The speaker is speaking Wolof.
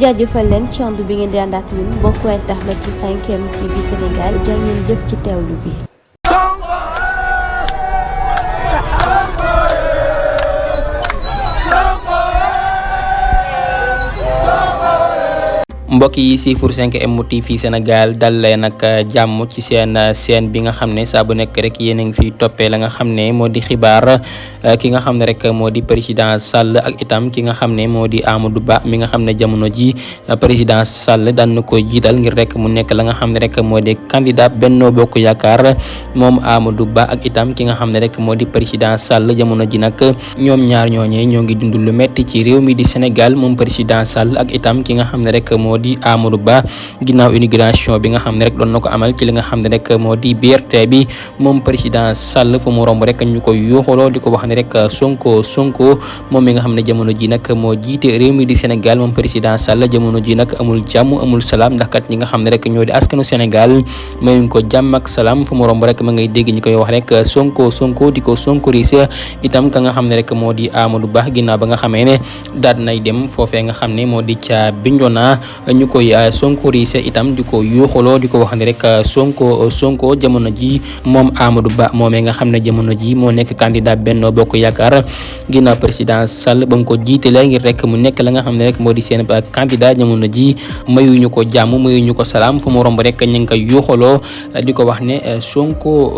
jaajëfal leen ci ànd bi ngeen di ànd ak ñun mbokku internet bu 5M TV Sénégal jaa ngeen jëf ci teewlu bi. mbokk yi siifur 5M TV Sénégal dal leen nag jàmm ci seen chaîne bi nga xam ne saa bu nekk rek yéen a ngi fiy toppee la nga xam ne moo di xibaar ki nga xam ne rek moo di président Sall ak itam ki nga xam ne moo di Amadou Ba mi nga xam ne jamono ji président Sall daan na koy jiital ngir rek mu nekk la nga xam ne rek moo di candidat Benno Bokk Yaakaar moom Amadou Ba ak itam ki nga xam ne rek moo di président Sall jamono ji nag ñoom ñaar ñooñee ñoo ngi dund lu metti ci réew mi di Sénégal moom président Sall ak itam ki nga xam ne rek moo di Amadou Ba ginnaaw inauguration bi nga xam ne rek doon na ko amal ci li nga xam ne rek moo di BRT bi moom président Sall fu mu romb rek ñu koy yuuxaloo di ko wax ne rek Sonko moom mi nga xam ne jamono ji nag moo jiite réew mi di Sénégal moom président Sall jamono ji nag amul jàmm amul salaam ndax kat ñi nga xam ne rek ñoo di askanu Sénégal mayuñ ko jàmm ak salaam fu mu romb rek ma ngay dégg ñi koy wax rek Sonko di ko sonkorise itam ka nga xam ne rek moo di Amadou Ba ginnaaw ba nga xamee ne daal nay dem foofee nga xam ne moo di ca Bignona ñu koy sonkorise itam di ko yuuxaloo di ko wax ne rek Sonko jamono ji moom Amadou Ba moomee nga xam ne jamono ji moo nekk candidat Benno Bokk Yaakaar ginnaaw président Sall ba mu ko jiitalee ngir rek mu nekk la nga xam ne rek moo di seen candidat jamono ji mayuñu ko jàmm mayuñu ko salaam fu mu romb rek ñu ngi koy yuuxaloo di ko wax ne Sonko